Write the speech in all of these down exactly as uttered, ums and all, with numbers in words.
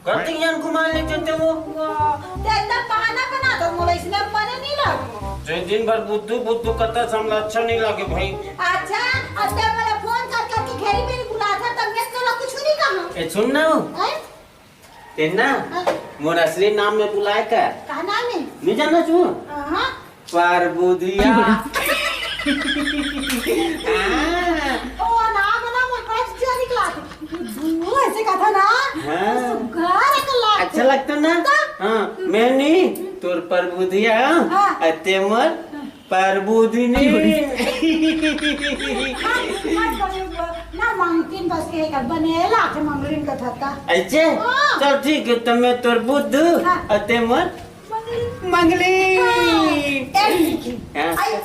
कतिक झन घुमाए ले चलते हो? वाह, ते एकदम बहाना बना दो, मोला इसने मने नहीं लगे। ते दिन भर बुद्धू बुद्धू करता से हमला अच्छा नहीं लगे भाई। अच्छा, अब ते मोला फोन कर करके घेरी मेरी बुलाता, तब मैं तोला कुछ नहीं कहा। ए, सुन ना हो। हैं? ते ना, हाँ। मोर असली नाम में बुलाए कर। का नाम है? नहीं जानत हो? हाँ। परबुधिया। हाँ। ओ, नाम ना मोर बड़ा अच्छा निकला। बुद्धू ऐसे कहा था ना? हाँ। सुग्घर एक लाख। अच्छा लगता ना? तो? हाँ, मैं नहीं, तोर परबुधिया, हाँ। अते मोर परबुधिनी। हाँ, हाँ, ना मंगतीन बस के एक बने लाख मंगलीन का था। अच्छा? हाँ। चल ठीक है, तो मैं तोर बुद्धू, हाँ। अते मोर मंगली। मंगली। हाँ, ए, ठीक है। हाँ। आई,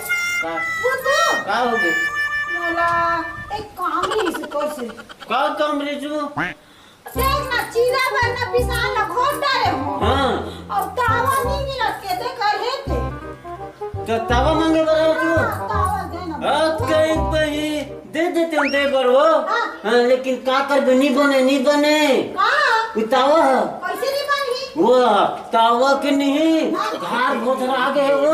का? बुद्धू। का हो गए? मोला एक काम रहिस तोर से। का काम रहिस वो? देख ना, चीला भर ना पिसान ला घोट डारे हो। हाँ। अउ तावा नहीं मिलत के ते कर हे ते। तो तावा मांगे बर आयो तू? हाँ, तावा दे ना। अब कहीं बही दे देते हम दे बर वो। हाँ। हाँ, लेकिन का करबे, नहीं बने, नहीं बने। का? वो तावा है। कैसे नहीं बनी? वो तावा के नहीं, हाँ। धार भोथरा गे वो।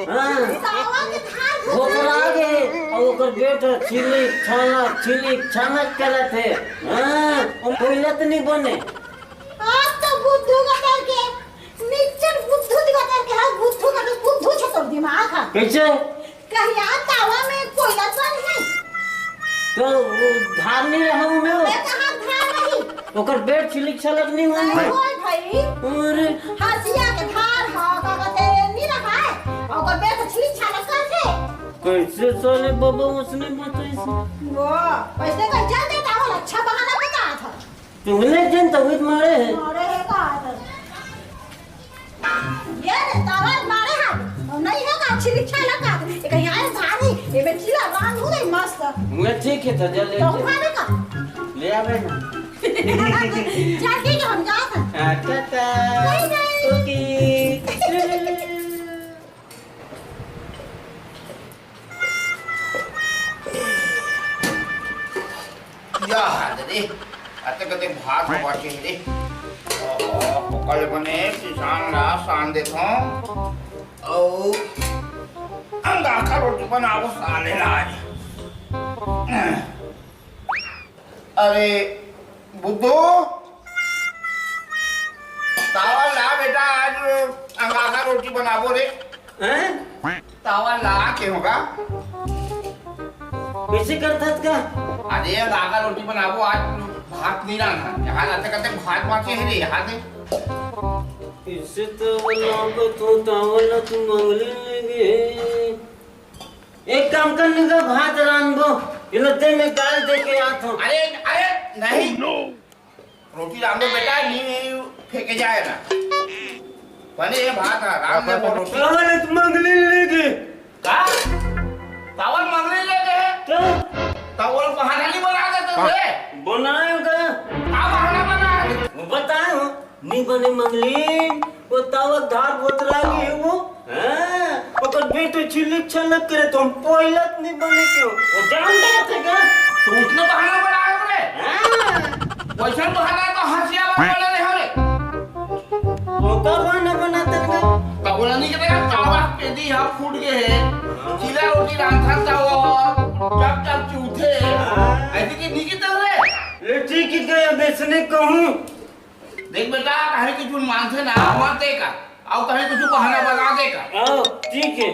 हाँ। तावा के धार भोथरा गे, अउ ओकर बेटा छिलिक छानक, छिलिक छानक करत हे। हाँ, ओ कोयला त नहीं बने। आज तो बुद्धू का करके, निच्चन बुद्धू का करके, हाँ, बुद्धू का तो बुद्धू छे तोर दिमाग है। कैसे? कहीं यार तावा में कोयला तो नहीं है? तो वो धार नहीं रहा हूँ मैं। मैं कहाँ धार रही? ओकर बेट छिलिक छलक नहीं हुई। नहीं होय भाई। अरे। हंसिया के धार हो, का कहते, नहीं रहा है? ओकर बेट छिलिक छलक करते। कैसे साले बाबा उसने बताई से? वो, वैसे कर जा देता हो, अच्छा बहाना बता था। तू ले जन तो विद मारे है। मारे है का था? ये रे, तावा मारे है। और नहीं है का, छिलिक छलक का। ये कहीं आए भारी, ये में चीला रान हो गई मस्त। मैं ठीक है तो जा ले तो जा। उठा दे का? ले आवे ना। चल ठीक है, हम जात हैं। हाँ, टाटा। बाय बाय। ओके। या हाल रे, अते कते भात बाचे रे। ओहो, कल बने किसान ला सान देथों। अउ अंगाखा रोटी बनाबो साले ला आज। अरे बुद्धू, तावा ला बेटा, आज अंगाखा रोटी बनाबो रे। हैं? तावा ला के होगा। कैसे करथस का? अरे अंगाखा रोटी बनाबो आज, भात नहीं रांधा। यहाँ रहते करते भात बाचे है रे, यहाँ दे। इसे तो बोला को तू तावा ला तू मंगली लेगे। एक काम कर, निका भात रांधबो, इला दे मैं गाल दे के आत हूँ। अरे, अरे, नहीं। रोटी रांधबो बेटा, नहीं, नहीं, फेंके जाए ना। बने ये भात है, रांध ले वो रोटी। चावल तो मंगली लेगे। का? चावल मंगली लेगे? तो? चावल बहाना नहीं बना देते थे? बनाए का? का बहाना बना है? वो बताए हो। नी बने मंगलीन, वो तावक धार बोतला गे हे वो। हाँ, ओकर बेटो छिलिक छलक करे तो हम पोइलत नी बने क्यों? वो जानता रहते का? तो उसने बहाना बनाया रे। हाँ। वैसा बहाना तो हंसिया वाला बना रहे हो रे। वो का बहाना बनाते का? तो बोला नहीं कहते का तावक पे दी हम फूट गए हैं। चीला रोटी रांधता था वो, जब जब चूथे। हाँ। ऐसे कि नहीं कहते रे। ले ठीक है, गया बेचने कहूँ। देख बेटा, कहीं कुछ मानथे ना, मत दे का। अउ कहीं कुछ बहाना बना दे का। हाँ, ठीक है।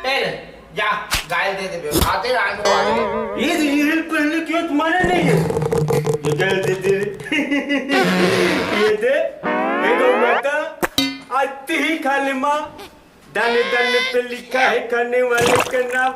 ए ले, जा, गाय दे दे बे। आते रांध को आ गए। ये, ये पहले क्यों तुम्हारा नहीं है? ये गाय दे दे रे। ये दे, ये गौ माता, आज ती ही खा ले माँ। दाने दाने पे लिखा है खाने वाले का नाम।